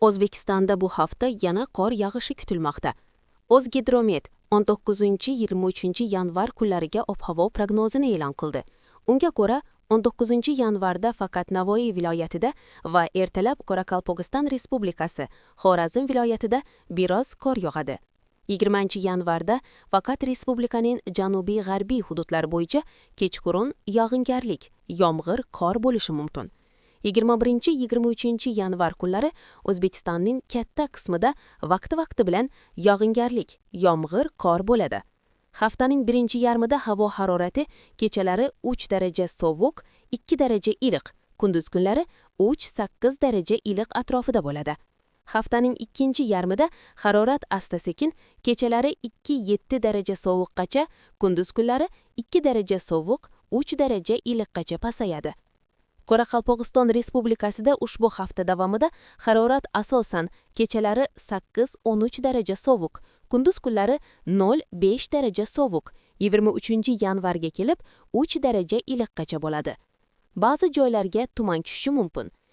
O'zbekistonda bu hafta yana qor yog'ishi kutilmoqda. O'zgidromet 19-23 yanvar kunlariga ob-havo prognozini e'lon qildi. Unga ko'ra, 19 yanvarda faqat Navoiy viloyatida va ertalab Qoraqalpog'iston Respublikasi, Xorazm viloyatida biroz qor yog'adi. 20 yanvarda faqat respublikaning janubiy-g'arbiy hududlari bo'yicha kechqurun yog'ingarlik, yomg'ir, qor bo'lishi mumkin. 21-23 yanvar kunlari O'zbekistonning katta qismida vaqti-vaqti bilan yog'ingarlik, yomg'ir, qor bo'ladi. Haftaning birinchi yarmida havo harorati kechalari 3 daraja sovuq, 2 daraja iliq, kunduz kunlari 3-8 daraja iliq atrofida bo'ladi. Haftaning ikkinchi yarmida harorat asta-sekin kechalari 2-7 daraja sovuqqacha, kunduz kunlari 2 daraja sovuq, 3 daraja iliqqacha pasayadi. Qoraqalpog'iston Respublikasida ushbu hafta davomida harorat asosan kechalari 8-13 daraja sovuq, kunduz kunlari 0-5 daraja sovuq, 23 yanvarga kelib 3 daraja iliqqacha bo'ladi. Ba'zi joylarga tuman tushishi mumkin.